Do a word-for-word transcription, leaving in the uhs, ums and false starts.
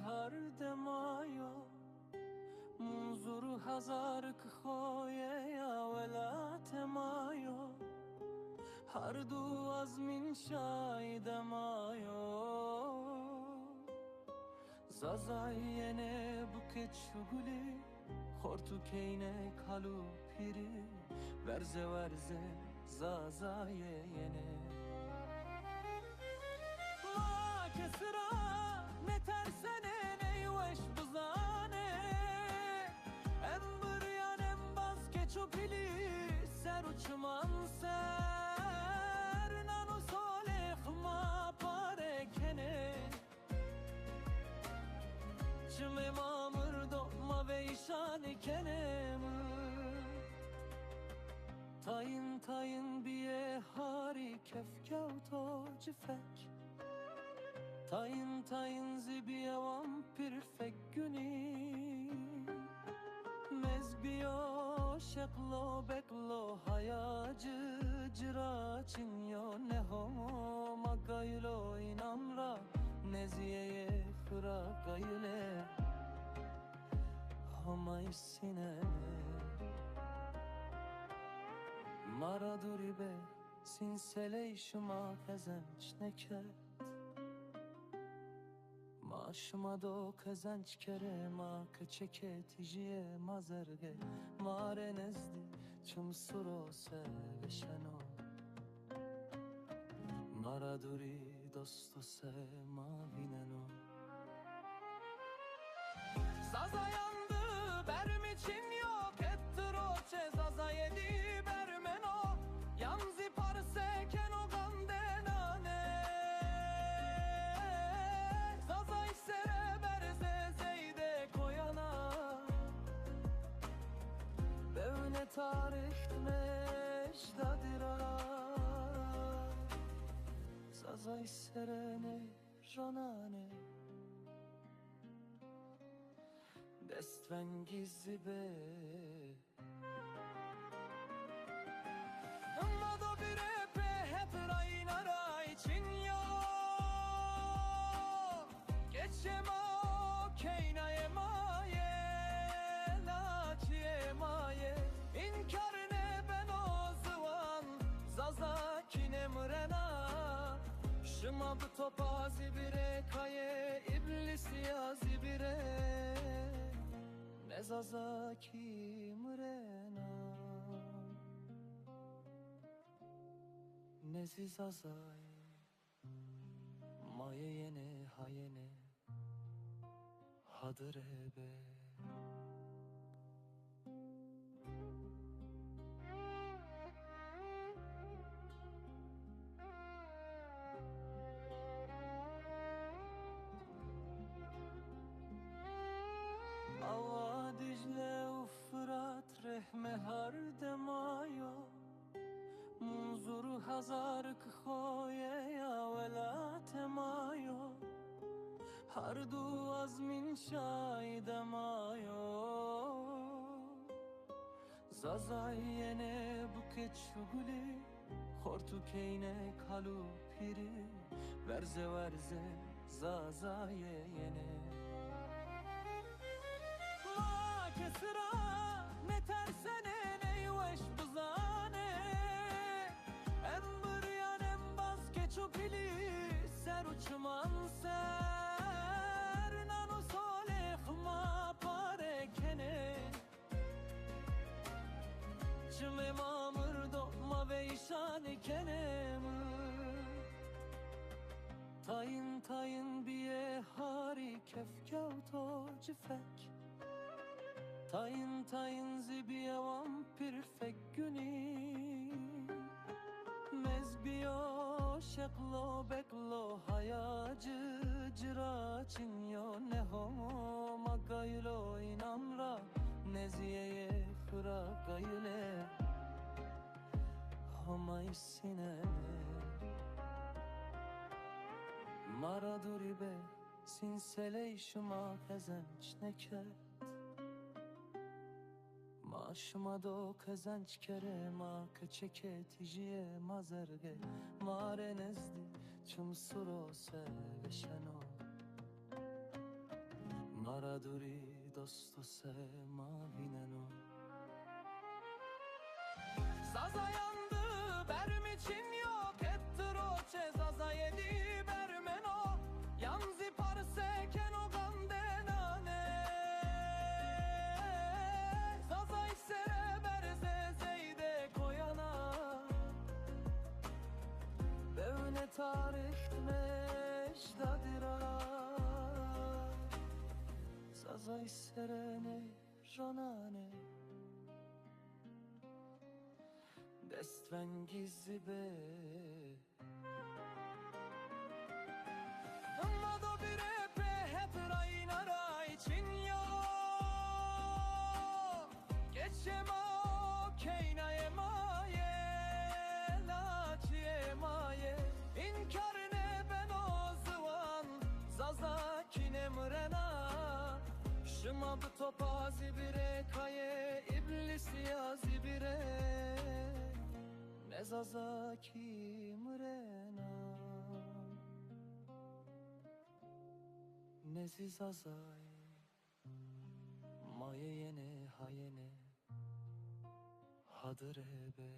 Hardê ma yo, Munzur û Hazar ki xoyeya welatê ma yo, herdu azmîn şahidê ma yo. Zazay yenê bi keç û gulî, xort û keynê, kal û pîrî, werze werze Zazayê yenê. Ma kesi ra nêtersenê, ney weş bizanê. Em biryan, em baz, keç û pilî, ser û çiman ser, nan û solê xima pare kenê. Çimê ma mirdo, ma veyşanî kenê mir. Tayin tayin bîyê harî, kef kewto cifek. Tayin tayin zî bîye wan pîr fek gunî. Mez bîyo şeklo beklo, haya ci ci ra çin yo, ne Homa qayil o înan ra, ne zî yeyê xwi ra qayil ê Homay sînenê. Ma ra dûrî be, sînseley şima qezenc nêkerd. Ma şima do qezenc kerê, ma keçekê tîjîyê ma zergê, ma rê nezdî çim sur o, se veşeno. Ma ra dûrî dosto, se ma vîneno. Zazayan di bermî çin yo, qet di roçê Zazayê dî bermeno. Yan zî parse keno qandê nanê. Zazay sere berze zey de koyana. Bewne tarîx di mecdadî ra. Zazay sere nê ronanê. Destvengî zî be. Ma do bîrê pê het ray naray çin yo. Keçê ma o, keynayê ma yê, laçîyê ma yê. Înkar nêbeno ziwan, Zazakî nêmirena. Şima bi topa zî bîrê kayê, îblîsîya zî bîrê. Ne Zazakî mirena, ne zî Zazay. Maye yenê, ha yenê, hadir ebe. Awa Dicle û Firat rehmê hardê ma yo. Munzur û Hazar ki xoyeya welatê ma yo. Herdu azmîn şahidê ma yo. Zazay yenê bi keç û gulî, xort û keynê, kal û pîrî, werze werze Zazayê yenê. Ma kesi ra nêtersenê, ney weş bizanê. Em biryan, em baz, keç û pilî, ser û çiman ser, nan û solê xima pare kenê. Çimê ma mirdo, ma veyşanî kenê mir. Tayin tayin bîyê harî, kef kewto cifek. Tayin tayin zî bîye wan pîr fek gunî. Mez bîyo şeklo beklo, haya ci ci ra çin yo. Ne Homa qayil o înan ra, ne zî yeyê xwi ra qayil ê. Homay sînenê. Ma ra dûrî be, sînseley şima qezenc nêkerd. Ma şima do qezenc kerê, ma keçekê tîjîyê ma zergê, ma rê nezdî çim sur o, se veşeno. Ara durî dosto se ma vîneno. Zazayan di bermî çin yo, qet di roçê Zazayê dî bermeno. Yan zî parse keno qandenane. Zazay sere berze zeyde koyana. Bewne tarîx di mecdadî ra. Zazay sere nê ronane. Destvengî zî bê. Ma do bîrê pê het rayna ray çin yo. Keçê ma o, keynayê ma yê, laçîyê ma yê. Înkar nêbeno ziwan, Zazakî nêmirena. Şima bi topa zî bîrê kayê, îblîsîya zî bîrê. Ne Zazakî mirena, ne zî Zazay. Maye yenê, hayêne, hadir ebe.